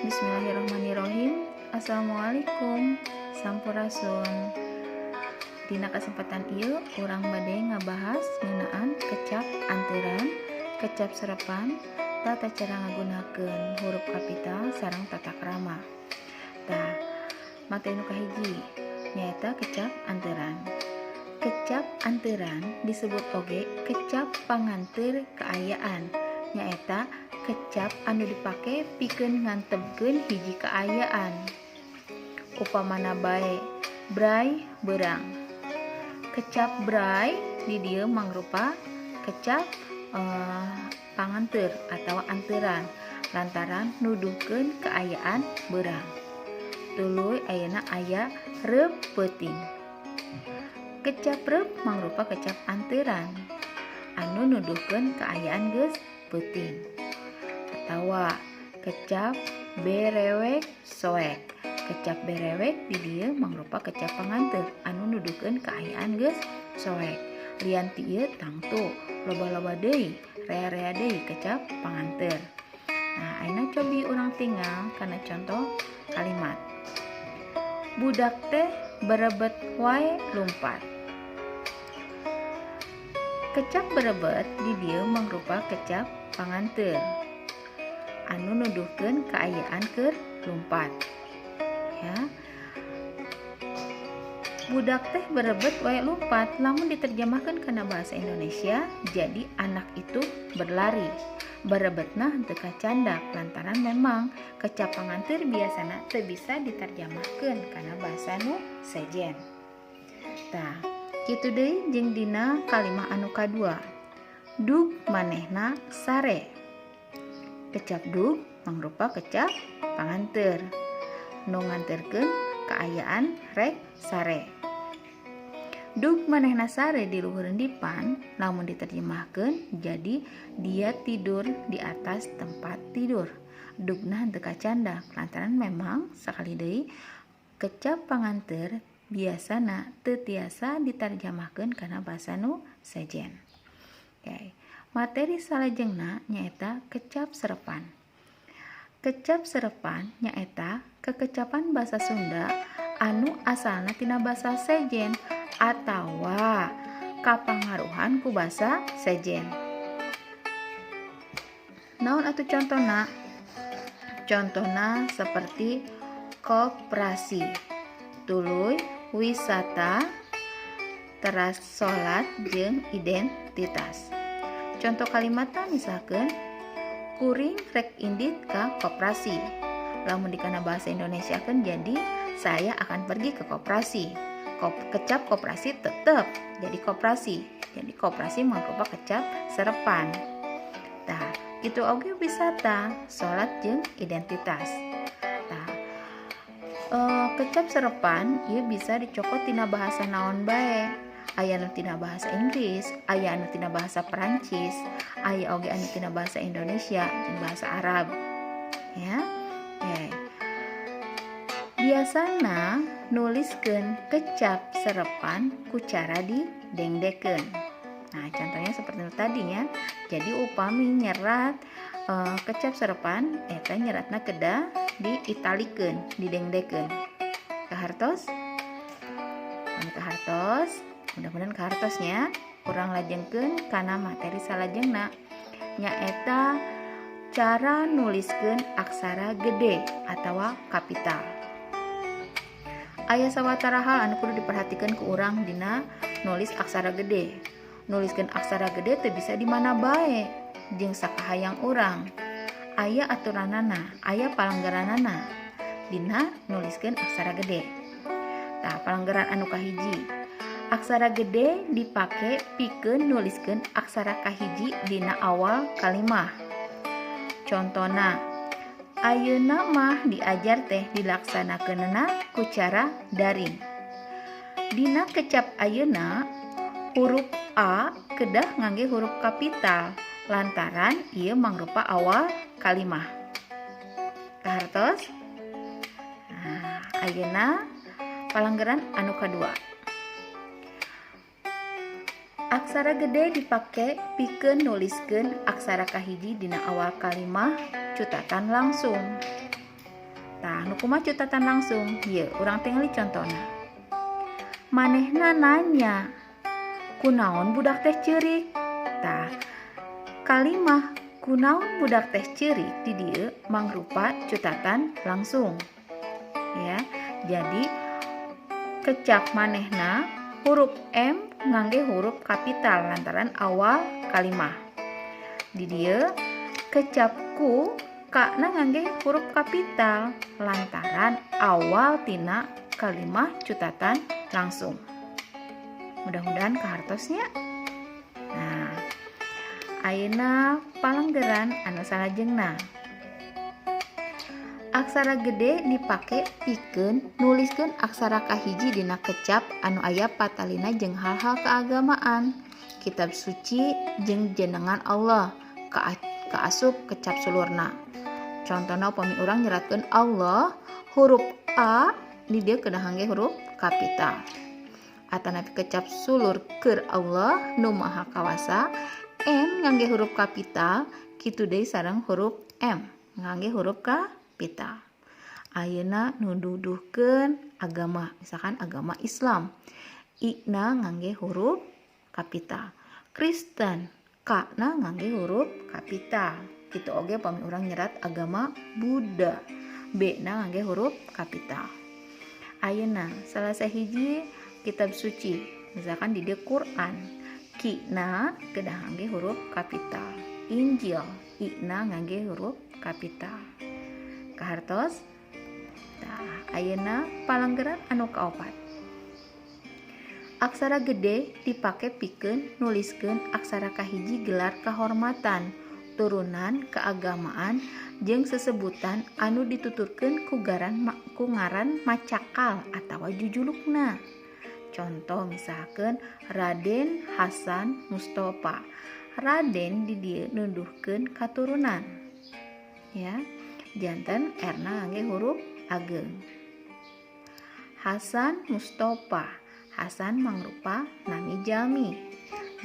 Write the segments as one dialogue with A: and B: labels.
A: Bismillahirrahmanirrahim. Assalamualaikum. Sampurasun. Dina kesempatan ieu urang bade ngabahas ngeunaan kecap anteuran, kecap serepan, tata cara ngagunakeun huruf kapital sareng tata krama. Tah, materi nu kahiji nyaeta kecap anteuran. Kecap anteuran disebut oge kecap panganteur kaayaan, nyaeta kecap anu dipake pikeun ngantebkeun hiji kaayaan. Upamana bae, bray beurang. Kecap bray di dieu mangrupa kecap panganteur atau anteuran lantaran nuduhkeun kaayaan beurang. Tuluy ayeuna aya reup peuting. Kecap reup mangrupa kecap anteuran anu nuduhkeun kaayaan geus peuting. Atawa kecap berewek soek. Kecap berewek di dieu mangrupa kecap panganteur anu nuduhkeun kaayaan geus soek. Lian ti ieu tangtu loba-loba deui, rea-rea deui kecap panganteur. Nah, ayeuna cobi urang tingal kana contoh kalimat. Budak teh berebet wae lumpat. Kecap berebet di dieu mangrupa kecap panganteur anu nuduhkeun kaayaan keur lumpat. Ya. Budak teh berebet wae lumpat, lamun diterjemahkan kana bahasa Indonesia jadi anak itu berlari. Berebetna henteu kacandak lantaran memang kecap panganteur biasana teu bisa diterjemahkeun kana bahasa nu sejen. Tah, kitu deui jeung dina kalimah anu kadua. Dug manehna sare. Kecap dug mangrupa kecap panganteur nu nganterkeun kaayaan rek sare. Dug manehna sare di luhureun dipan, lamun diterjemahkeun jadi dia tidur di atas tempat tidur. Dugna henteu kacandak lantaran memang sakali deui kecap panganteur biasana teu tiasa ditarjamahkeun kana basa nu sejen. Oke. Materi salajengna nyaeta kecap serepan. Kecap serepan nyaeta kekecapan basa Sunda anu asalna tina basa sejen atawa kapangaruhan ku basa sejen. Naon atuh contona? Contona seperti koperasi, tuluy wisata, teras salat jeung identitas. Contoh kalimatna misalkeun, kuring rek indit ka koperasi. Lamun dikana bahasa Indonesia kan jadi saya akan pergi ke koperasi. Kecap koperasi tetep jadi koperasi. Jadi koperasi mangrupa kecap serepan. Tah, kitu oge wisata, salat jeung identitas. Tah, kecap serepan ieu bisa dicokot tina bahasa naon bae. Aya anu tina bahasa Inggris, aya anu tina bahasa Perancis, aya oge anu tina bahasa Indonesia jeung bahasa Arab. Ya. Oke. Biasana nuliskeun kecap serepan ku cara didengdekeun. Nah, contohnya seperti itu tadi ya. Jadi upami nyerat kecap serepan eta nyeratna kedah diitalikeun, didengdekeun. Kahartos? Mun kahartos, mudah-mudahan kahartosnya. Urang lajengkeun kana materi salajengna, nyaeta cara nuliskeun aksara gede atawa kapital. Aya sawatara hal anu kudu diperhatikan ku urang dina nulis aksara gede. Nuliskeun aksara gede teu bisa di mana bae jeung sakahayang urang. Aya aturanana, aya palanggaranana dina nuliskeun aksara gede. Tah, palanggaran anu kahiji, aksara gede dipake pikeun nuliskeun aksara kahiji dina awal kalimah. Contona, ayeuna mah diajar teh dilaksanakeunana ku cara daring. Dina kecap ayeuna, huruf A kedah ngangge huruf kapital lantaran ieu mangrupa awal kalimah. Kahartos? Nah, ayeuna palanggaran anu kadua. Aksara gede dipake pikeun nuliskeun aksara kahiji dina awal kalimah cutatan langsung. Tah, nu kumaha cutatan langsung? Ieu urang tingali contona. Manehna nanya, kunaon budak teh ceurik? Tah, kalimah kunaon budak teh ceurik di dieu mangrupa cutatan langsung. Ya, jadi kecap manehna huruf M ngangge huruf kapital lantaran awal kalimah. Di dieu kecap ku K-na ngangge huruf kapital lantaran awal tina kalimah cutatan langsung. Mudah-mudahan kahartosnya. Nah, ayeuna palanggeran anu salajengna. Aksara gede dipake pikeun nuliskeun aksara kahiji dina kecap anu aya patalina jeung hal-hal keagamaan, kitab suci jeung jenengan Allah kaasup kecap sulurna. Contohna upami urang nyeratkeun Allah, huruf A di dieu kedah ngangge huruf kapital. Atanapi kecap sulur keur Allah nu Maha Kawasa, N ngangge huruf kapital, kitu deui sareng huruf M ngangge huruf kapital. Ayeuna nu nuduhkeun agama, misalkan agama Islam, I na ngangge huruf kapital. Kristen, K na ngangge huruf kapital. Kitu oge pami urang nyerat agama Buddha, B na ngangge huruf kapital. Ayeuna salah sahiji kitab suci, misalkan di dieu Quran, Q na kedah ngangge huruf kapital. Injil, I na ngangge huruf kapital. Kahartos? Tah, ayeuna palanggeran anu kaopat. Aksara gede dipake pikeun nuliskeun aksara kahiji gelar kahormatan, turunan keagamaan jeung sesebutan anu dituturkeun ku ngaran macakal atawa jujulukna. Contoh misalkan Raden Hasan Mustafa. Raden di dieu nunduhkeun katurunan. Ya, janten R-na ngangge huruf ageng. Hasan Mustafa. Hasan mangrupa nami jalmi.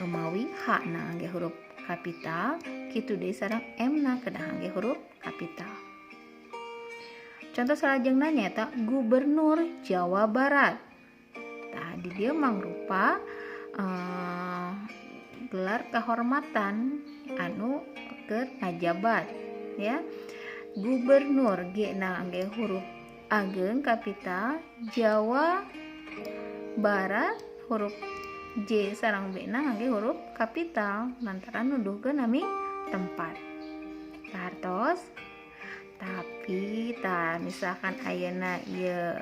A: Numawi H-na ngangge huruf kapital, kitu deui sareng M-na kedah ngangge huruf kapital. Contoh salajengna nyaeta Gubernur Jawa Barat. Tah, di dieu mangrupa gelar kehormatan anu keur ngajabat, ya. Gubernur G na ngangge huruf ageng kapital, Jawa Barat huruf J sareng B na ngangge huruf kapital lantaran nuduhkeun nami tempat. Kahartos? Tapi tah misalkan ayeuna ieu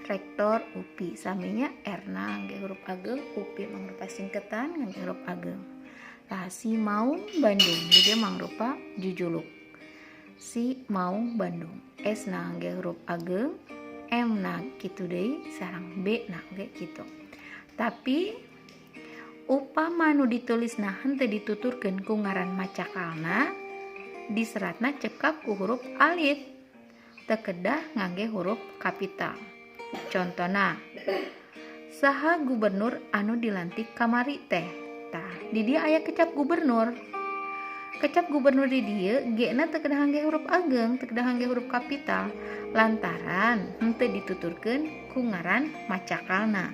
A: rektor UPI saminya R na ngangge huruf ageng, UPI mangrupa singketan ngangge huruf ageng. Tah, si Maung Bandung di dieu mangrupa jujuluk. Si Maung Bandung, S na ngangge huruf ageng, M na kitu deui sareng B na ge kitu. Tapi upama nu ditulisna henteu dituturkeun ku ngaran macakalna, diseratna cekap ku huruf alit, teu kedah ngangge huruf kapital. Contona, saha gubernur anu dilantik kamari teh? Tah, di dieu aya kecap gubernur. Kecap gubernur di dieu G-na teu kedah ngangge huruf ageng, teu kedah ngangge huruf kapital lantaran henteu dituturkeun ku ngaran macakalna.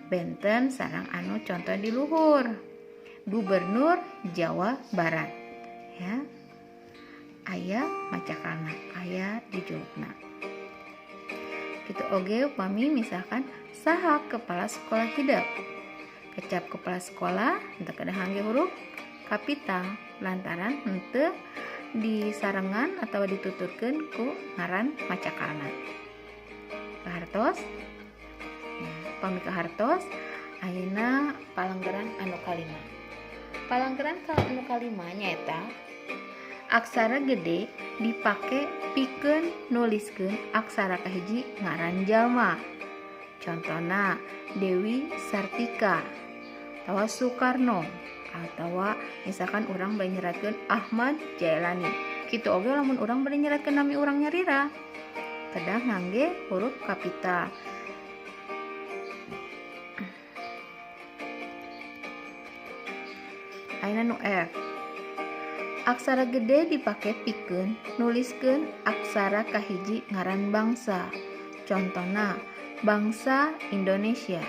A: Benten sareng anu contoh di luhur, Gubernur Jawa Barat, ya. Aya macakalna, aya jujulukna. Kitu oge upami misalkan saha kepala sekolah hidep. Kecap kepala sekolah henteu kedah ngangge huruf kapital lantaran henteu disarengan atau dituturkeun ku ngaran macakalna. Kahartos? Ya, pami kahartos, ayeuna palanggeran anu kalima. Palanggeran anu kalima nyaeta aksara gede dipake pikeun nuliskeun aksara kahiji ngaran jalma. Contona Dewi Sartika atawa Soekarno atawa misalkan urang bade nyeratkeun Ahmad Jaelani. Kitu oge lamun urang bade nyeratkeun nami urang nyarira, kedah ngangge huruf kapital. Ayeuna nu F. Aksara gede dipake pikeun nuliskeun aksara kahiji ngaran bangsa. Contona bangsa Indonesia.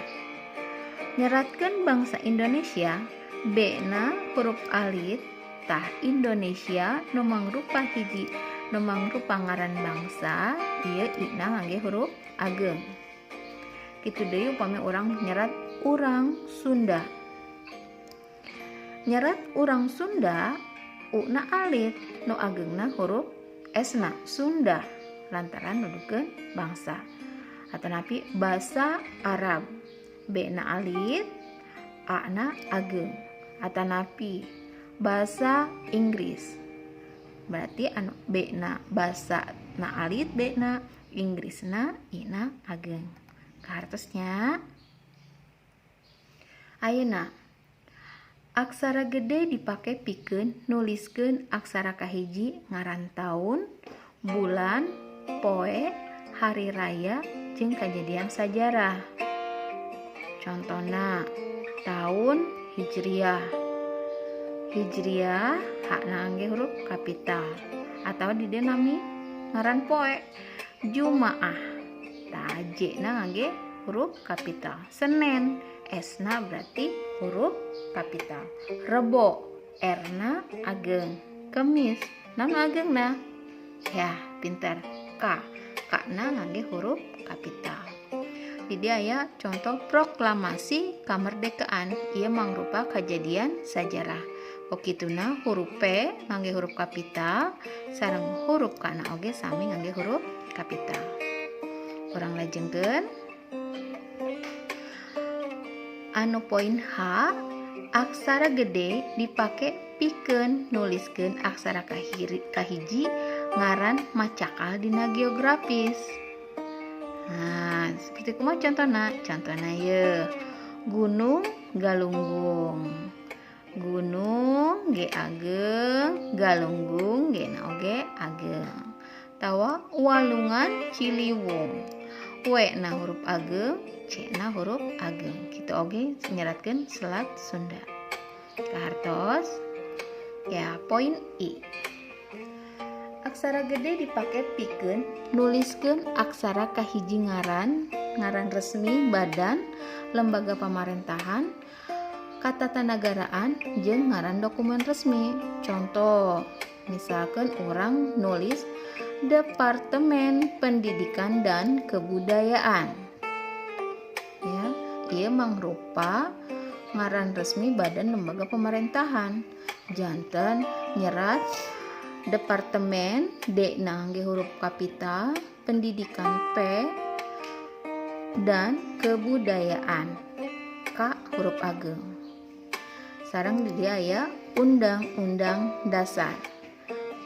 A: Nyeratkeun bangsa Indonesia, B na huruf alit, tah Indonesia nu mangrupa hiji nu mangrupa ngaran bangsa, ieu I na ngangge huruf ageng. Kitu deui upami urang nyerat urang Sunda. Nyerat urang Sunda, U na alit, nu agengna huruf S na, Sunda, lantaran nuduhkeun bangsa. Atanapi basa Arab, B na alit, A na ageng. Atanapi basa Inggris, berarti anu B na basa na alit, B na Inggris na I na ageng. Kahartosnya ayeuna aksara gede dipake pikeun nuliskeun aksara kahiji ngaran taun, bulan, poe, hari raya, jeung kajadian sajarah. Contona taun Hijriah. Hijriah hakna ngangge huruf kapital atau di dieu nami ngaran poe Jumaah. Tah J na ngangge huruf kapital. Senin S na berarti huruf kapital. Rebo R na ageng. Kemis na ageng na. Ya, pintar. K. K na ngangge huruf kapital. Di dieu aya contoh proklamasi kemerdekaan, ieu mangrupa kajadian sajarah. Okituna huruf P ngangge huruf kapital sareng huruf K na oge sami ngangge huruf kapital. Urang lajengkeun anu poin H, aksara gede dipake pikeun nuliskeun aksara kahiji ngaran macakal dina geografis. Nah, seperti kumaha contona? Contona ye Gunung Galunggung. Gunung G ageng, Galunggung G na oge ageng. Tawa Walungan Ciliwung. W na huruf ageng, C na huruf ageng. Kitu oge nyeratkeun Selat Sunda. Kahartos? Ya, poin I. Aksara gede dipake pikeun nuliskeun aksara kahiji ngaran, ngaran resmi badan, lembaga pamarentahan, katatanegaraan, jeung ngaran dokumen resmi. Contoh, misalkan orang nulis Departemen Pendidikan dan Kebudayaan. Ya, ieu mangrupa ngaran resmi badan lembaga pemerintahan. Janten nyerat Departemen D na ngangge huruf kapital, Pendidikan P dan Kebudayaan K huruf ageng. Sareng di dieu aya Undang-Undang Dasar.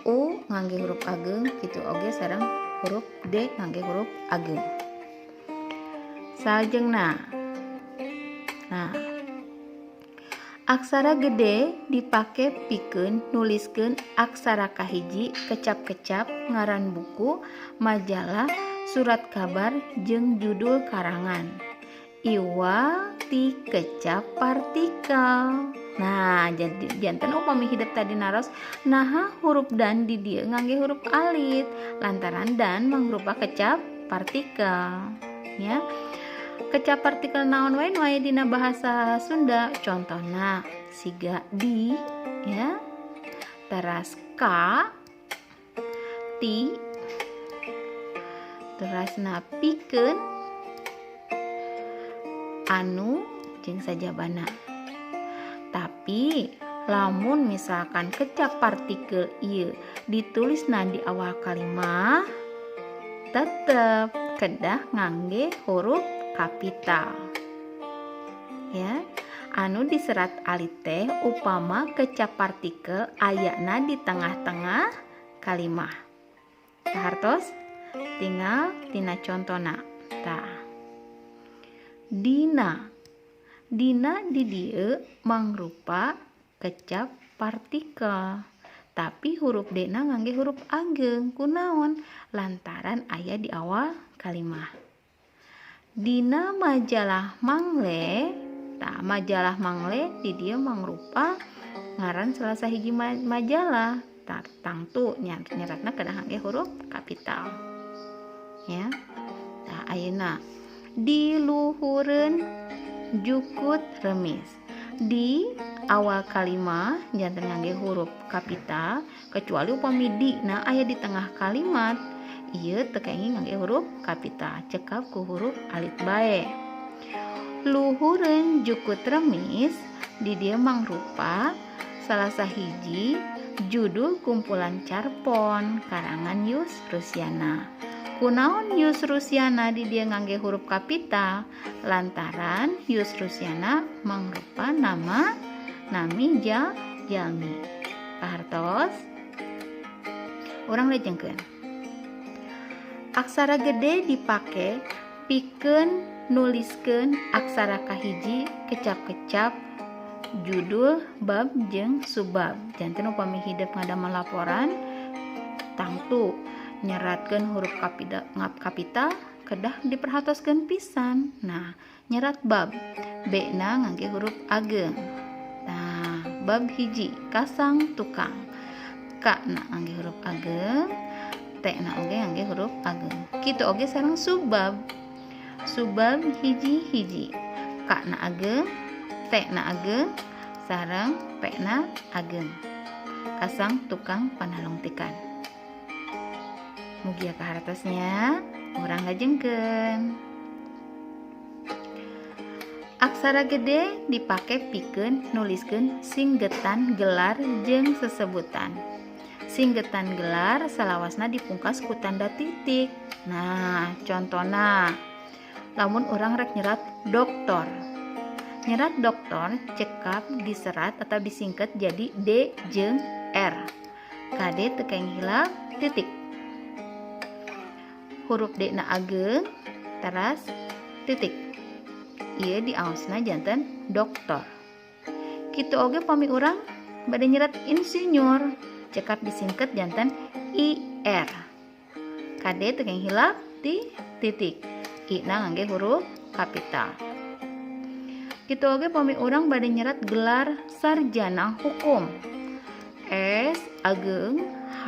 A: U ngangge huruf ageng, kitu oge sareng huruf D ngangge huruf ageng. Salajengna. Nah, aksara gede dipake pikeun nuliskeun aksara kahiji kecap-kecap ngaran buku, majalah, surat kabar, jeung judul karangan. Iwa ti kecap partikel. Nah, jadi janten upami hidep tadi naros, naha huruf dan di dieu ngangge huruf alit lantaran dan mangrupa kecap partikel, ya. Kecap partikel naon wae nu aya dina bahasa Sunda, contohna siga di, ya, teras ka, ti, terasna pikeun, anu, jeung sajabana. Tapi lamun misalkan kecap partikel ieu ditulisna di awal kalimat, tetep kedah ngangge huruf kapital. Ya, anu diserat alit teh upama kecap partikel ayana di tengah-tengah kalimah. Kahartos? Tinggal tina contona. Tah. Dina. Dina di dieu mangrupa kecap partikel. Tapi huruf D na ngangge huruf ageng. Kunaon? Lantaran aya di awal kalimah. Dina majalah Mangle, tah majalah Mangle di dieu mangrupa ngaran salah sahiji majalah. Tangtu nyeratna kedah ngangge huruf kapital ya. Nah, ayeuna di luhureun jukut remis, di awal kalimat janten ngangge huruf kapital kecuali upami di na aya di tengah kalimat ieu teu kenging ngangge huruf kapital, cekap ku huruf alit bae. Luhureun jukut remis di dieu mangrupa salah sahiji judul kumpulan carpon karangan Yus Rusiana. Kunaon Yus Rusiana di dieu ngangge huruf kapital? Lantaran Yus Rusiana mangrupa nama nami jalmi. Kahartos? Urang lejengkeun. Aksara gede dipake pikeun nuliskeun aksara kahiji kecap-kecap judul bab jeung subbab. Janten upami hidep ngadamel laporan tangtu nyeratkeun huruf kapital kedah diperhatoskeun pisan. Nah, nyerat bab B na ngangge huruf ageng. Nah, bab hiji kasang tukang, K na ngangge huruf ageng, T na oge ngangge huruf ageng. Kitu oge sareng subbab. Subbab hiji-hiji, K na ageng, T na ageng, sareng P na ageng. Kasang tukang panalungtikan. Mugia kahartosnya, urang lajengkeun. Aksara gede dipake pikeun nuliskeun singgetan gelar jeung sesebutan. Singgetan gelar salawasna dipungkas ku tanda titik. Nah, contona lamun urang rek nyerat doktor. Nyerat doktor cekap diserat atau disingkat jadi D jeung R. KD teu kenging hilap titik. Huruf D na ageng teras titik. Ieu diaosna janten doktor. Kitu oge pami urang bade nyerat insinyur cekap disingkat janten IR. KD teu kenging hilap di titik. I na ngangge huruf kapital. Kitu oge pami urang bade nyerat gelar sarjana hukum. S ageng, H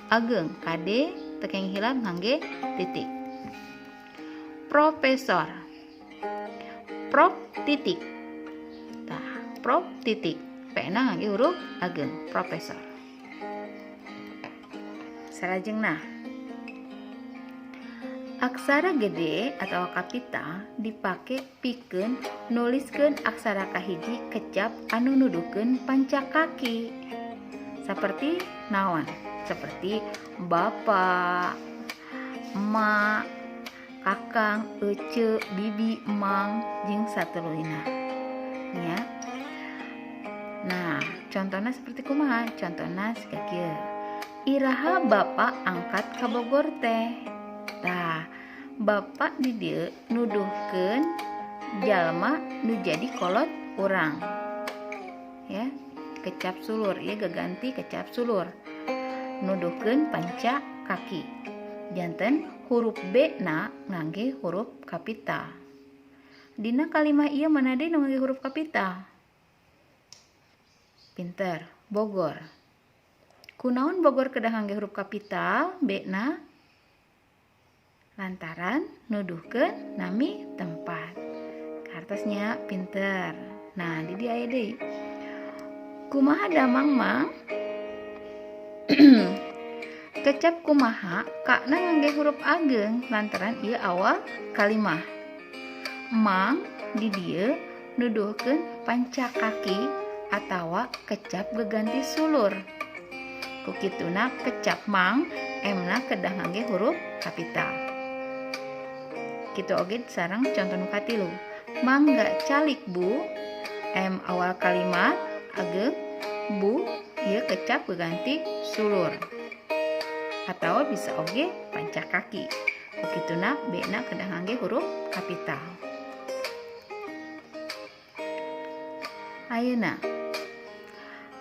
A: ageng, KD teu kenging hilap ngangge titik. Profesor, prop titik. Tah, prop titik. P na ngangge huruf ageng, profesor. Salajengna, aksara gede atau kapital dipake pikeun nuliskeun aksara kahiji kecap anu nuduhkeun pancakaki. Seperti naon? Seperti bapak, emak, kakang, ece, bibi, emang, jeung satuluyna. Ya. Nah, contohna seperti kumaha? Contohna siga kieu. Iraha bapak angkat ka Bogor teh. Tah, bapak di dieu nuduhkeun jalma nu jadi kolot urang. Ya, kecap sulur, ya gaganti kecap sulur. Nuduhkeun panca kaki. Janten huruf B na ngangge huruf kapital. Dina kalimah ieu mana deui nu ngangge huruf kapital? Pinter, Bogor. Kunaon Bogor kedah ngangge huruf kapital B na? Lantaran nuduhkeun nami tempat. Kartosnya pinter. Nah, di dieu aya deui. Kumaha damang mang? Kecap kumaha kakna ngangge huruf ageng lantaran ieu awal kalimah. Mang di dieu nuduhkeun pancakaki atawa kecap geganti sulur. Ku kituna kecap mang M-na kedah ngangge huruf kapital. Kitu oge sareng conto nu katilu. Mangga calik bu, M awal kalimat ageng, bu ieu kecap geganti sulur. Atau bisa oge pancakaki. Ku kituna B na kedah ngangge huruf kapital. Ayeuna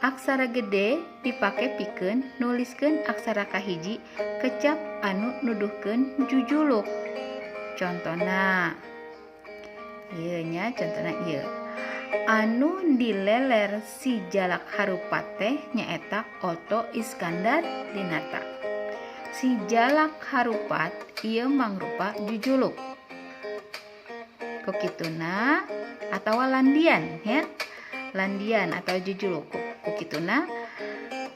A: aksara gede dipake pikeun nuliskeun aksara kahiji kecap anu nuduhkeun jujuluk. Contona ieu nya, contona ieu. Anu dileler si Jalak Harupat teh nyaeta Otto Iskandar Dinata. Si Jalak Harupat ieu mangrupa jujuluk. Ku kituna atawa landian ya. Landian atau jujuluk. Ku kituna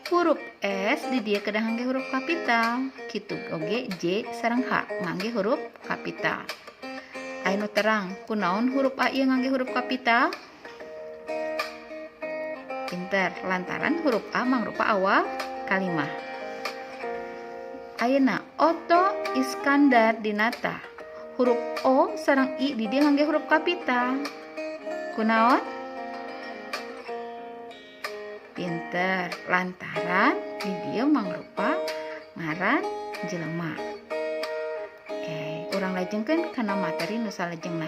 A: huruf S di dieu kedah ngangge huruf kapital. Kitu oge J sareng H ngangge huruf kapital. Aya nu terang kunaon huruf A ieu ngangge huruf kapital? Pinter, lantaran huruf A mangrupa awal kalimah. Ayeuna Otto Iskandar Dinata. Huruf O sareng I di dieu ngangge huruf kapital. Kunaon? Pinter, lantaran di dieu mangrupa ngaran jelema. Oke, urang lajengkeun kana materi nu salajengna,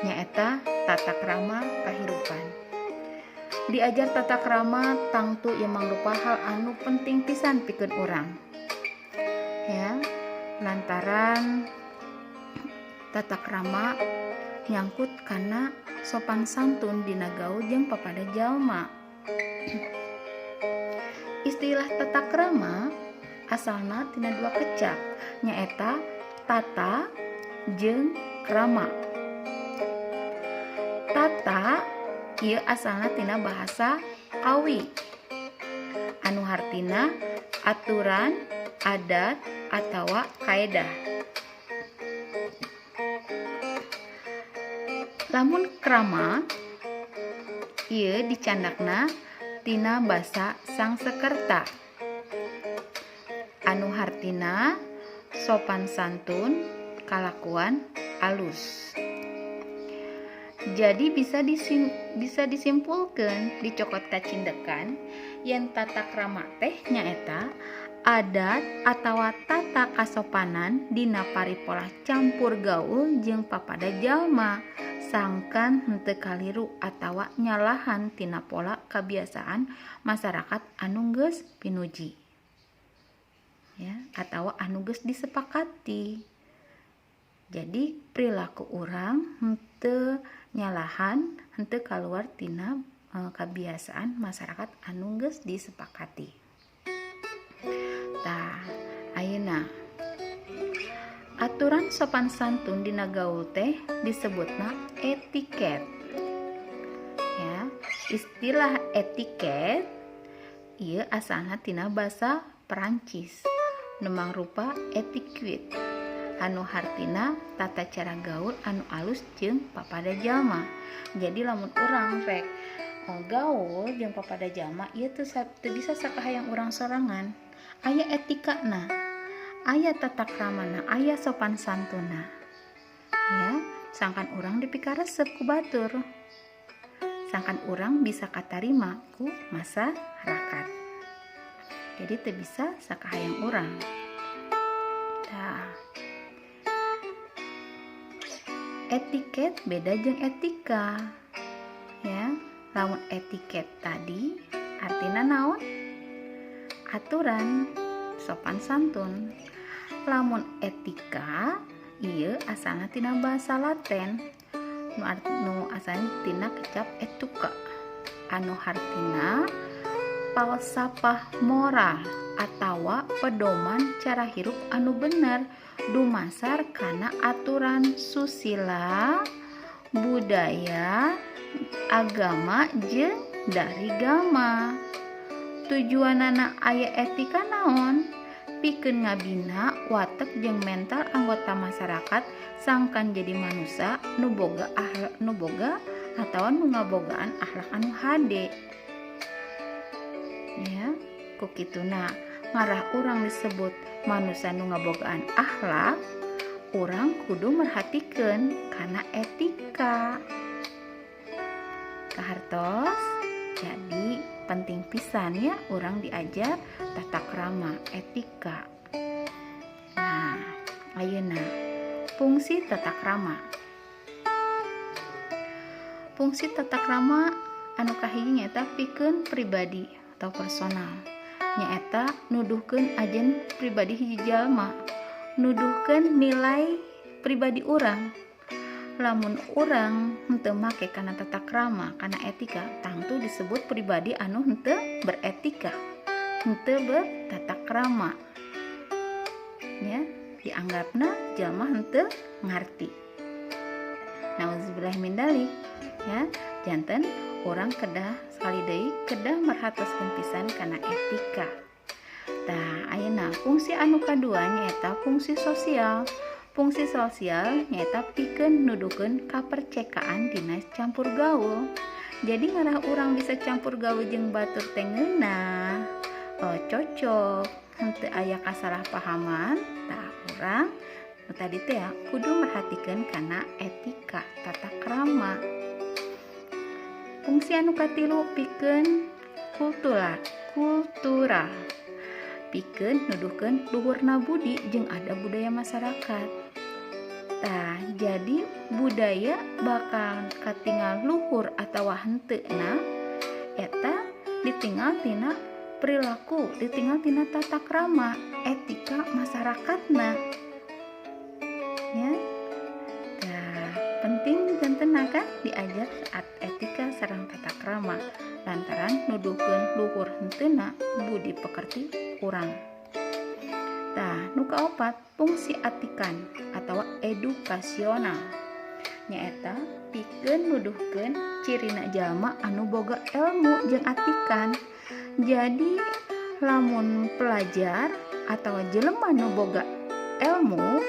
A: nyaeta tata krama kahirupan. Diajar tata krama tangtu ieu mangrupa hal anu penting pisan pikeun urang. Ya, lantaran tata krama nyangkut kana sopan santun dina gaul jeung papada jalma. Istilah tata krama asalna tina dua kecap, nyaeta tata jeung krama. Tata ieu asalna tina bahasa Kawi anu hartina aturan, adat, atawa kaedah. Lamun krama ieu dicandakna tina basa Sangsekerta anu hartina sopan santun, kalakuan alus. Jadi bisa disimpulkan dicokot kacindekan yen tata krama teh nyaeta adat atawa tata kasopanan dina paripolah campur gaul jeung papada jalma sangkan henteu kaliru atawa nyalahan tina pola kebiasaan masyarakat anu geus pinuji, ya, atawa anu geus disepakati. Jadi perilaku urang henteu nyalahan, henteu kaluar tina kebiasaan masyarakat anu geus disepakati. Tah, ayeuna aturan sopan santun dina gaul teh disebutna etiket. Ya, istilah etiket ieu asalna tina basa Perancis nu mangrupa etiquette anu hartina tata cara gaul anu alus jeung papada jalma. Jadi lamun urang rek gaul jeung papada jalma ieu teu bisa sakahayang urang sorangan. Aya etikana, aya tata kramana, aya sopan santuna. Ya, sangkan urang dipikaresep ku batur. Sangkan urang bisa katarima ku masyarakat. Jadi teu bisa sakahayang urang. Tah. Etiket beda jeung etika. Ya, lamun etiket tadi artina naon? Aturan, sopan santun. Lamun etika ieu asalna tina bahasa Latin nu asalna tina kecap etuka anu hartina falsafah moral atawa pedoman cara hirup anu bener dumasar kana aturan susila, budaya, agama jeung darigama. Tujuanana aya etika naon? Pikeun ngabina watek jeung mental anggota masyarakat sangkan jadi manusia nu boga atawa nu ngabogaan akhlak anu hade. Ya, ku kituna ngarah urang disebut manusia nu ngabogaan akhlak, urang kudu merhatikeun kana etika. Kahartos? Jadi penting pisan ya urang diajar tata krama, etika. Nah, ayeuna fungsi tata krama. Fungsi tata krama anu kahiji nyaeta pikeun pribadi atau personal. Nyaeta nuduhkeun ajen pribadi hiji jalma, nuduhkeun nilai pribadi urang. Lamun urang henteu make kana tata krama, kana etika, tangtu disebut pribadi anu henteu beretika, henteu bertata krama. Ya, dianggapna jalma henteu ngarti. Nauzubillah min dzalik, ya. Janten urang kedah sekali deui kedah merhatoskeun pisan kana etika. Tah, ayeuna fungsi anu kadua nyaeta fungsi sosial. Fungsi sosial nyaeta pikeun nuduhkeun kapercekaan dina campur gaul. Jadi ngarah urang bisa campur gaul jeung batur teh ngeunah, cocok, henteu aya kasalahpahaman. Tah, urang nu tadi teh ya, kudu merhatikeun kana etika, tata krama. Fungsi anu katilu pikeun kultural. Pikeun nuduhkeun luhurna budi jeung ada budaya masyarakat. Tah, jadi budaya bakal katingal luhur atawa henteuna eta ditinggal tina perilaku, ditinggal tina tata krama, etika masyarakatna. Ya. Tah, penting jantenna kan diajar saat etika sareng tata krama lantaran nuduhkeun luhur henteuna budi pekerti urang. Tah, nu kaopat fungsi atikan atau edukasional nyaeta pikeun nuduhkeun cirina jalma anu boga ilmu jeung atikan. Jadi lamun pelajar atau jelema nu boga ilmu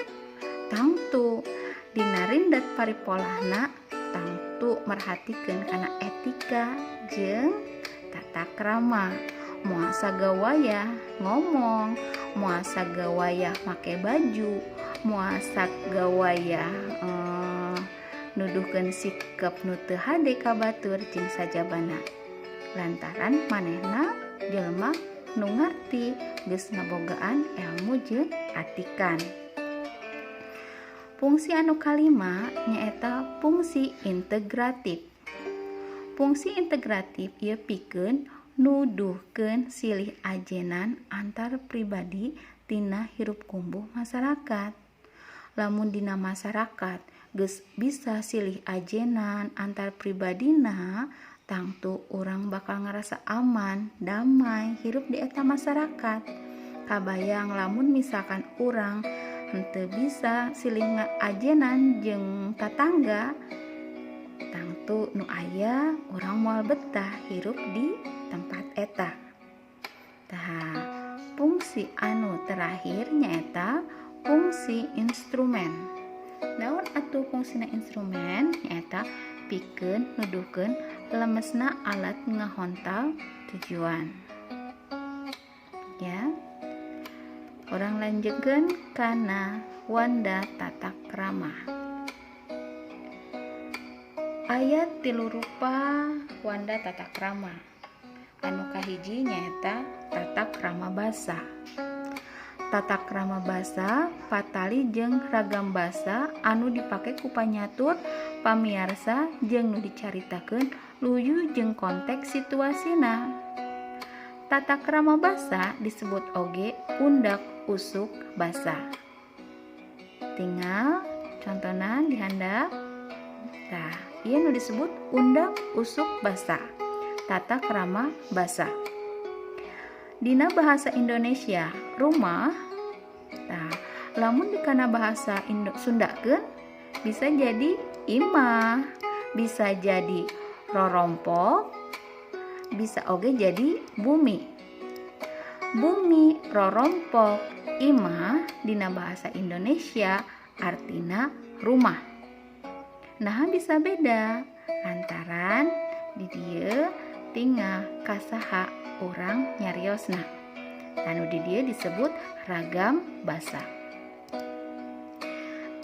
A: tangtu dina rindat paripolahna tangtu merhatikeun kana etika jeung tata krama. Moal sagawayah ngomong, moal sagawayah make baju, moal sagawayah nuduhkeun sikap nu teu hade ka batur jeung sajabana. Lantaran manehna jelema nu ngarti geus ngabogaan ilmu jeung atikan. Fungsi anu kalima nyaeta fungsi integratif. Fungsi integratif ieu pikeun nuduhkeun silih ajenan antar pribadi tina hirup kumbuh masyarakat. Lamun dina masyarakat geus bisa silih ajenan antar pribadina, tangtu urang bakal ngerasa aman, damai hirup di eta masyarakat. Kabayang lamun misalkan urang henteu bisa silih ajenan jeung tatangga, tangtu nu aya urang moal betah hirup di tempat eta. Tah, fungsi anu terakhir nyaeta fungsi instrumen. Naon atuh fungsina instrumen? Nyaeta pikeun nuduhkeun lemesna alat ngahontal tujuan. Ya. Urang lanjutkeun kana wanda tata krama. Aya tilu rupa wanda tata krama. Anu kahiji nyaeta tata krama basa. Tata krama basa patali jeung ragam basa anu dipake ku panyatur, pamiarsa jeung nu dicaritakeun luyu jeung konteks situasina. Tata krama basa disebut oge undak usuk basa. Tinggal contohna dihandap. Tah, ieu nu disebut undak usuk basa. Tata krama basa. Dina bahasa Indonesia, rumah. Tah, lamun dikana bahasa Sundakeun bisa jadi imah, bisa jadi rorompok, bisa oge jadi bumi. Bumi, rorompok, imah dina bahasa Indonesia artina rumah. Nah, bisa beda lantaran di dieu tinggal kasaha urang nyariosna. Anu di dieu disebut ragam basa.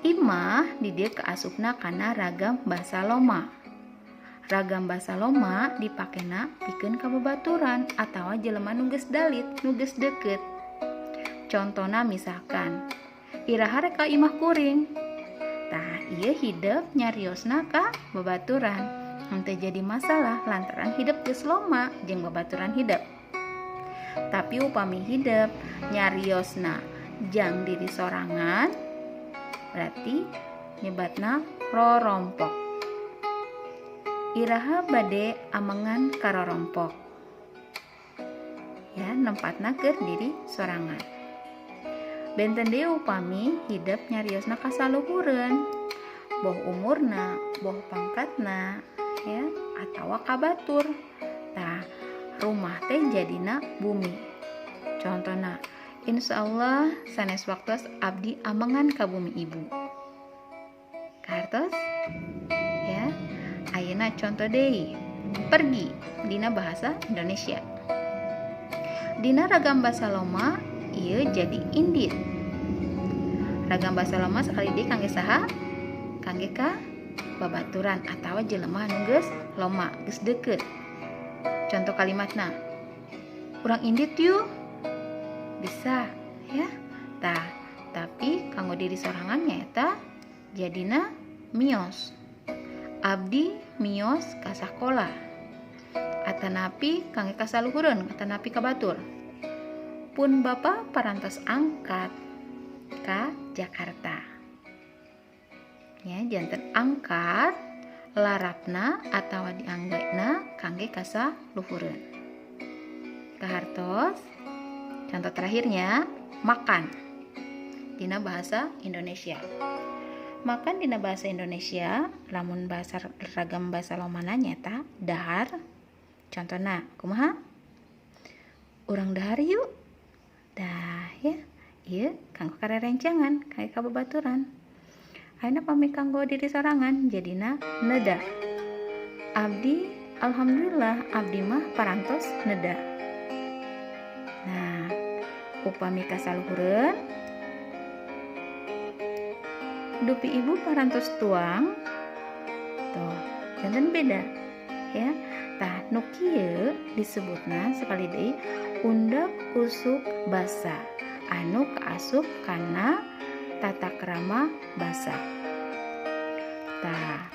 A: Imah di dieu kaasupna kana ragam basa loma. Ragam basa loma dipakena pikeun ka babaturan atawa jelema nu geus dalit, nu geus deukeut. Contona misalkan, iraha rek ka imah kuring. Tah, ieu hidep nyariosna ka babaturan. Henteu jadi masalah lantaran hidep geus loma jeung babaturan hidep. Tapi upami hidep nyariosna jang diri sorangan, berarti nyebatna rorompok. Iraha bade amengan ka rorompok? Ya, nempatna keur diri sorangan. Benten deui upami hidep nyariosna kasaluhureun, boh umurna, boh pangkatna, ya, atawa ka batur. Tah, rumah teh jadina bumi. Contohna, insyaallah sanes waktos abdi amengan ka bumi ibu. Kahartos? Ya. Ayeuna contoh deui. Pergi dina bahasa Indonesia. Dina ragam basa Loma ieu jadi indit. Ragam basa Loma sakali deui kangge saha? Kangge ka babaturan atawa jelema anu geus loma, geus deukeut. Contoh kalimatna, urang indit yuk. Bisa ya. Tah, tapi kanggo diri sorangan nyaeta jadina mios. Abdi mios ka sakola. Atanapi kangge kasaluhureun, atanapi ka batur. Pun bapa parantos angkat ka Jakarta. Ya, janten angkat larapna atawa dianggena kangge kasaluhureun. Kahartos? Contoh terakhirnya, makan dina bahasa Indonesia. Makan dina bahasa Indonesia, lamun bahasa ragam bahasa Lomana nyaeta dahar. Contohna kumaha? Urang dahar yuk. Dah ya, ieu kanggo karerencangan, kangge kababaturan. Ayeuna pami kanggo diri sorangan jadina neda. Abdi alhamdulillah abdi mah parantos neda. Nah, upami kasaluhureun dupi ibu parantos tuang, tuh janten beda ya. Tah, nu kieu disebutna sekali deui undak usuk basa anu kaasup kana tata krama basa. Tah,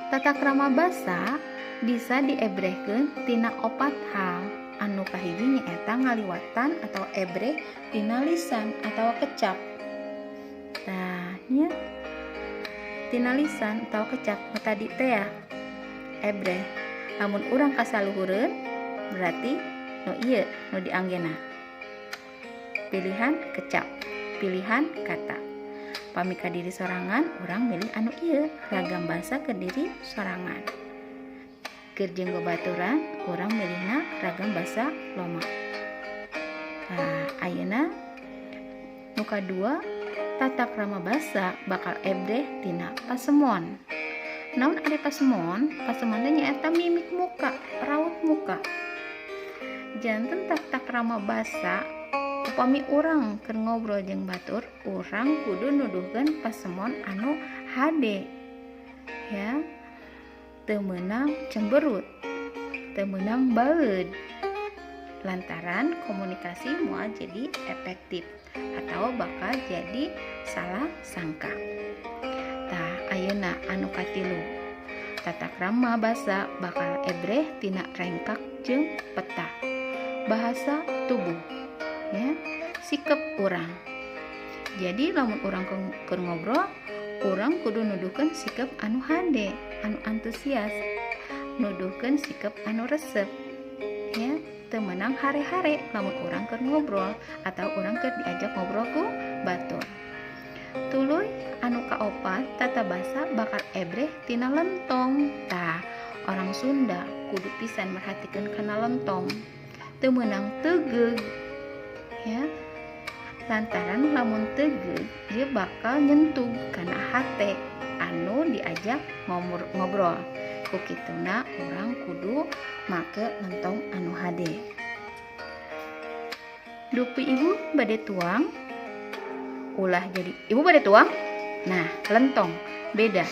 A: tata krama basa bisa diebrehkeun tina opat hal. Anu kahiji nyaeta ngaliwatan atau ebreh tina lisan atau kecap. Tah nya, tina lisan atau kecap nu tadi teh ya, ebreh. Lamun urang kasaluhureun berarti nu ieu nu dianggena pilihan kecap, pilihan kata. Pami ka diri sorangan urang milih anu ieu, ragam basa ke diri sorangan. Keur jeung babaturan urang milihna ragam basa Loma. Nah, ayeuna nu kadua, tata krama basa bakal ebreh tina pasemon. Naon ari pasemon? Pasemon teh nyaeta mimik muka, raut muka. Janten tata krama basa upami urang keur ngobrol jeung batur, urang kudu nuduhkeun pasemon anu hade. Ya. Teu meunang cemberut, teu meunang baeud. Lantaran komunikasi moal jadi efektif atau bakal jadi salah sangka. Tah, ayeuna anu katilu, tata krama basa bakal ebreh tina rengkak jeung peta bahasa tubuh, ya, sikap urang. Jadi lamun urang keur ngobrol, urang kudu nuduhkeun sikap anu hade, anu antusias, nuduhkeun sikap anu resep, ya. Teu meunang hare-hare lamun urang keur ngobrol atau urang keur diajak ngobrol ku batur. Tuluy anu kaopat, tata basa bakal ebreh tina lentong. Tah, orang Sunda kudu pisan merhatikeun kana lentong. Teu meunang tegeug, ya. Lantaran lamun tegeug ieu bakal nyentuh kana hate anu diajak ngobrol. Ku kituna urang kudu make lentong anu hade. Dupi ibu bade tuang, ulah jadi ibu bade tuang. Nah, lentong beda.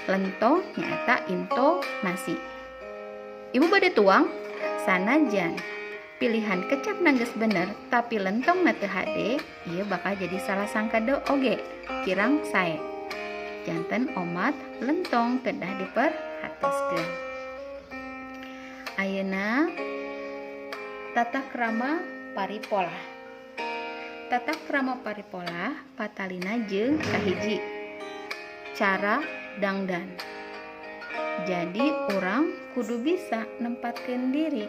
A: Lentong nyaeta intonasi. Ibu bade tuang sanajan pilihan kecap geus bener, tapi lentong teu hade, ieu bakal jadi salah sangka de oge, kirang sae. Janten omat lentong kedah diperhatoskeun. Ayeuna tata krama paripolah. Tata krama paripolah patalina jeung kahiji cara dangdan. Jadi urang kudu bisa nempatkeun diri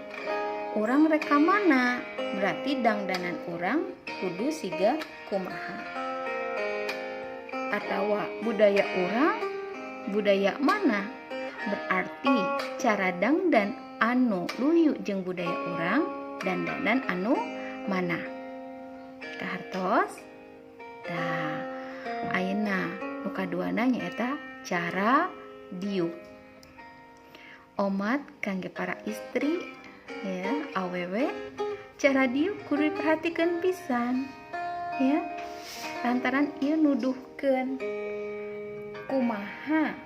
A: urang rek ka mana, berarti dangdanan urang kudu siga kumaha, atau budaya urang budaya mana, berarti cara dangdan anu luyu jeung budaya urang dandanan anu mana. Kahartos? Tah, ayeuna nu kaduana nyaeta cara diuk. Omat kangge para istri ya, awewe, cara diuk kudu diperhatikeun pisan ya, lantaran ieu nuduhkeun kumaha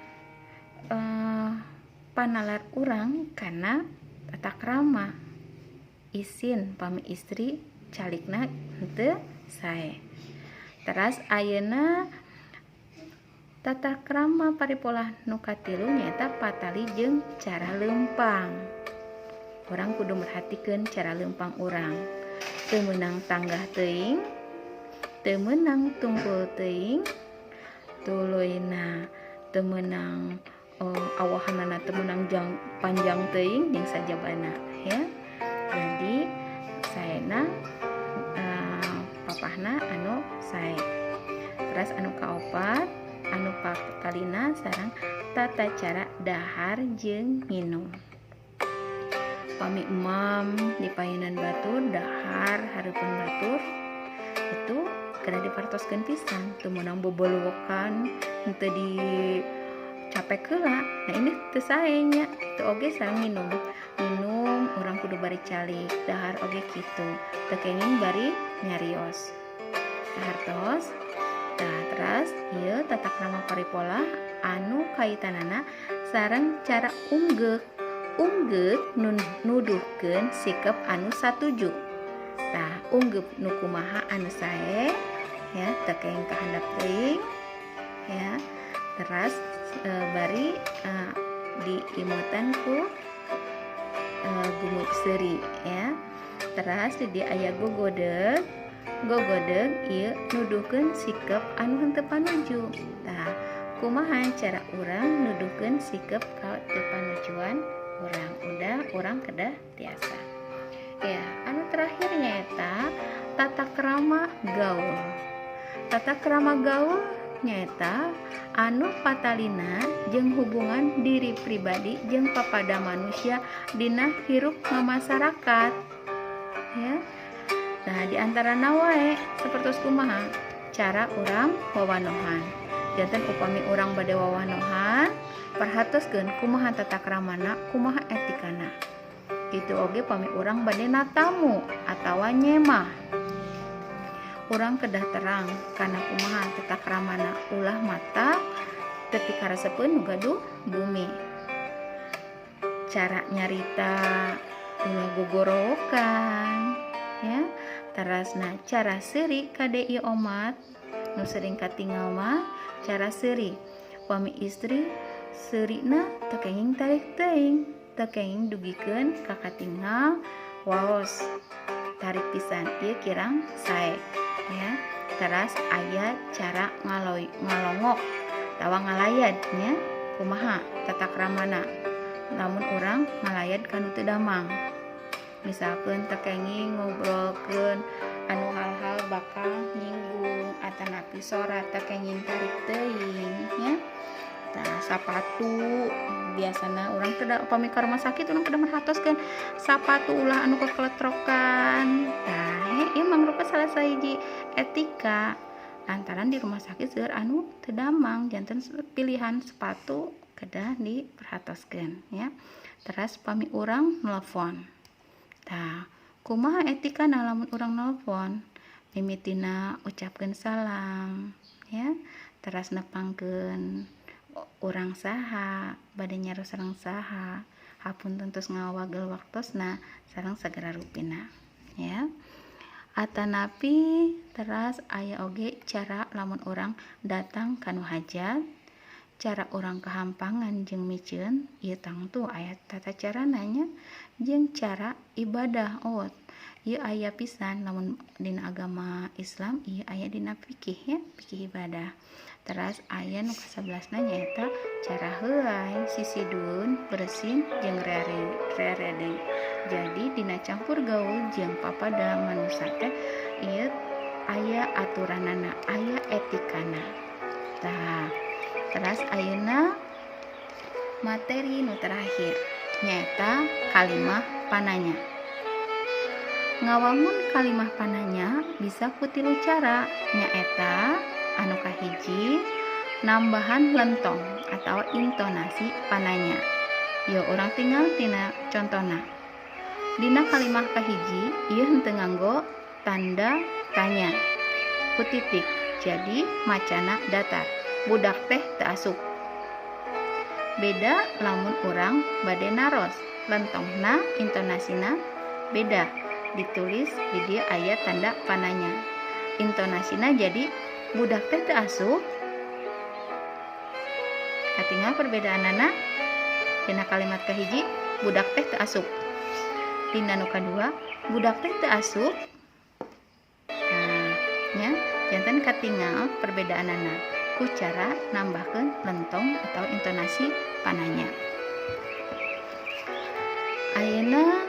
A: panalar urang kana tata krama. Isin pami istri calikna henteu sae. Teras ayeuna tata krama paripolah nu katilu nyaeta patali jeung cara leumpang. Urang kudu merhatikeun cara leumpang urang. Teu meunang tanggah teuing, teu meunang tungkul teuing, tuluyna teu meunang awahanana teu meunang panjang teuing jeung sajabana ya. Jadi saena papahna anu sae. Teras anu kaopat anu patalina sareng tata cara dahar jeung minum. Pami emam di payunan batur dahar hareupeun batur itu kedah dipartoskeun pisan, teu meunang bobolowokan henteu di capek heula. Nah ini teu sae nya, teu oge sareng minum. Minum urang kudu bari calik, dahar oge kitu, teu kenging bari nyarios. Kahartos? Tah, teras ieu tata krama paripolah anu kaitanana sareng cara unggeuk. Unggeuk nuduhkeun sikap anu satuju. Tah, unggeuk nu kumaha anu sae ya, teu kenging ka handap teuing ya. Teras bari diimutan ku gumuk seuri ya. Teras di dieu aya gogodeg. Gogodeg ieu nuduhkeun sikap anu henteu panuju. Tah, kumaha cara urang nuduhkeun sikap ka teu panujuan urang? Udah urang kedah tiasa. Ya, anu terakhir nyaeta tata krama gaul. Tata krama gaul nyaeta anu patalina jeung hubungan diri pribadi jeung papada manusia dina hirup ngamasyarakat ya. Nah, di antarana wae sapertos kumaha cara urang wawanohan. Janten upami urang bade wawanohan, perhatoskeun kumaha tata kramana, kumaha etikana. Kitu oge pami urang bade natamu atawa nyemah. Urang kedah terang kana kumaha tata kramana, ulah mata tepi karesepeun nu gaduh bumi. Cara nyarita ulah gogorowokan ya. Terasna cara seuri kade ieu omat nu sering katingal mah cara seuri suami istri seurina teu kenging tarik teuing, teu kenging dugikeun ka katingal waos tarik pisan ieu kirang sae ya. Teras aya cara ngalongok tawa ngalayad nya, kumaha tata kramana lamun urang ngalayad ka nu teu damang. Misalkeun teu kenging ngobrolkeun anu hal-hal bakal nyinggung atanapi sora teu kenging tarik teuing nya. Tah, sapatu biasana urang teu upami ka rumah sakit urang kedah merhatoskeun sapatu ulah anu kekeletrokan. Tah, ieu mangrupa salah sahiji etika lantaran di rumah sakit seueur anu teu damang, janten pilihan sepatu kedah diperhatoskeun ya. Teras pami urang nelpon. Tah, kumaha etikana lamun urang nelpon? Mimitina ucapkeun salam ya, teras nepangkeun urang saha, bade nyaros sareng saha, hapunten tos ngawagel waktosna sareng sagala rupina ya. Atanapi teras aya oge cara lamun urang datang ka nu hajat, cara urang kahampangan jeung miceun ieu tangtu aya tata carana nya, jeung cara ibadah. Oh, Ieu aya pisan lamun dina agama Islam, ieu aya dina fikih ya, fikih ibadah. Teras aya nu ka-11na nyaeta cara heuay, sisidueun, bersin jeung reredeng. Jadi dina campur gaul jeung papada manusa teh ieu aya aturanana, aya etikana. Tah, teras ayeuna materi nu terakhir nyaeta kalimah pananya. Ngawangun kalimah pananya bisa ku tilu cara, nyaeta anu kahiji nambahan lentong atau intonasi pananya. Yeuh urang tingal tina contona. Dina kalimah kahiji ieu henteu nganggo tanda tanya ku titik, jadi macana datar. Budak teh teu asup. Beda lamun urang bade naros, lentongna intonasina beda, ditulis di dieu aya tanda pananya. Intonasina jadi budak teh teu asup. Katingal perbedaanana dina kalimat kahiji budak teh teu asup. Dina nu kadua budak teh teu asup. Nah, nya janten katingal perbedaanana ku cara nambahkeun lentong atau intonasi pananya. Ayeuna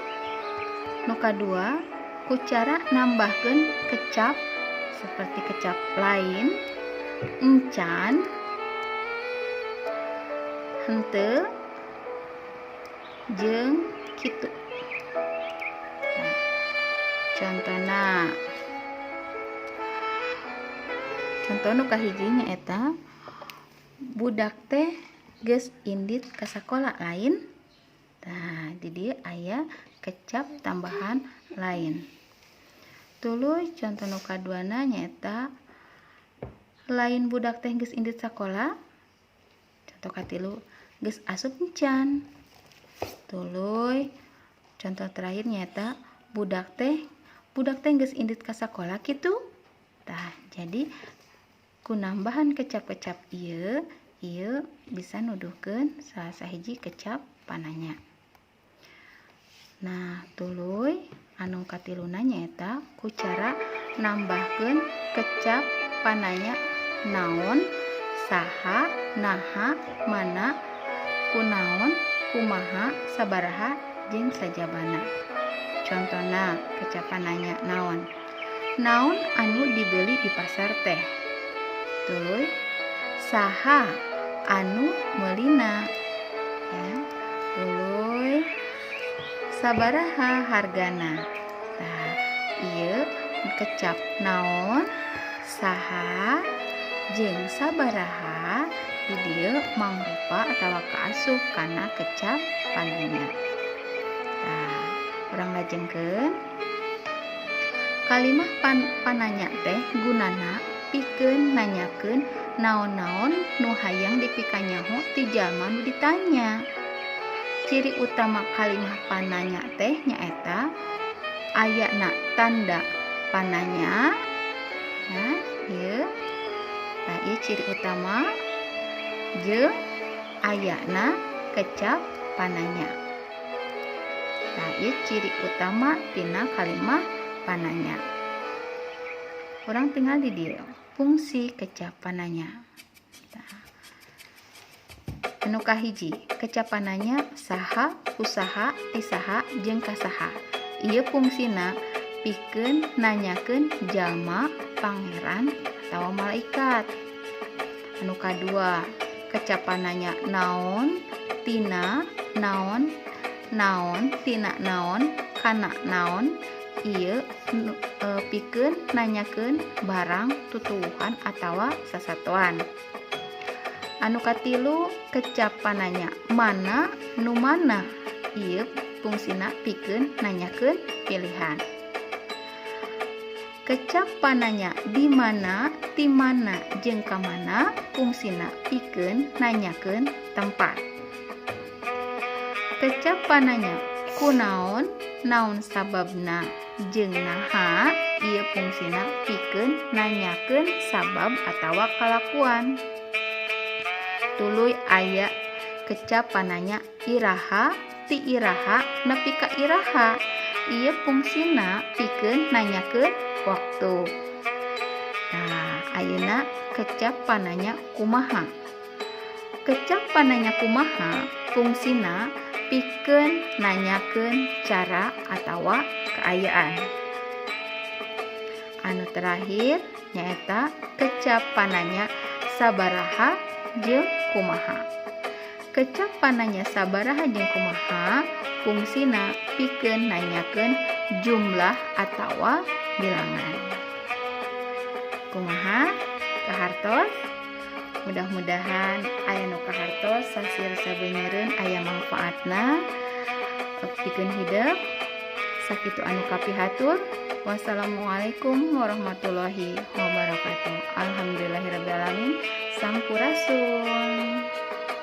A: nu kadua ku cara nambahkeun kecap seperti kecap lain, encan, henteu, jeung kitu. Nah, contona, contoh nu kahiji nyaeta budak teh geus indit ka sakola lain. Tah, di dieu aya kecap tambahan lain. Tuluy contoh nu kaduana nyaeta lain budak teh geus indit sakola. Contoh katilu geus asup encan. Tuluy contoh terakhir nyaeta budak teh geus indit ka sakola kitu. Tah, jadi ku nambahan kecap-kecap ieu, ieu bisa nuduhkeun salah sahiji kecap pananya. Nah, tuluy anu katiluna nyaeta ku cara nambahkeun kecap pananya naon, saha, naha, mana, kunaon, kumaha, sabaraha, jeung sajabana. Contona kecap pananya naon. Naon anu dibeli di pasar teh? Tuluy saha anu meulina? Ya. Tuluy sabaraha hargana? Tah, ieu kecap naon, saha, jeung sabaraha di dieu mangrupa atawa kaasup kana kecap pananya. Tah, urang lajengkeun. Kalimah pananya teh gunana pikeun nanyakeun naon-naon nu hayang dipikanyaho ti jalma nu ditanya. Ciri utama kalimah pananya teh nyaeta ayana tanda pananya, ya, ieu. Tah, ieu ciri utama jeung ayana kecap pananya. Tah, ieu ciri utama tina kalimah pananya. Urang tingal di dieu fungsi kecap pananya. Tah. Anu kahiji, kecap pananya saha, kusaha, tisaha, jeung kasaha. Ieu fungsina pikeun nanyakeun jalma, pangeran, atawa malaikat. Anu kadua, kecap pananya naon, tina naon, naon, tina naon, kana naon. Ieu pikeun nanyakeun barang, tutuwuhan, atawa sasatoan. Anu katilu, kecap pananya mana, nu mana. Ieu fungsina pikeun nanyakeun pilihan. Kecap pananya di mana, ti mana, jeung ka mana fungsina pikeun nanyakeun tempat. Kecap pananya kunaon, naon sababna, jeung naha ieu fungsina pikeun nanyakeun sabab atawa kalakuan. Tuluy aya kecap pananya iraha, ti iraha, nepi ka iraha. Ieu fungsina pikeun nanyakeun waktu. Nah, ayeuna kecap pananya kumaha. Kecap pananya kumaha fungsina pikeun nanyakeun cara atawa kaayaan. Anu terakhir nyaeta kecap pananya sabaraha jeung kumaha. Kecap pananya sabaraha jeung kumaha fungsina pikeun nanyakeun jumlah atawa bilangan. Kumaha kahartos? Mudah-mudahan aya nu kahartos sasir sabeunyereun aya manfaatna pikeun hidep. Sakitu anu kapihatur. Wassalamualaikum warahmatullahi wabarakatuh. Alhamdulillahirabbil alamin. Sampurasun.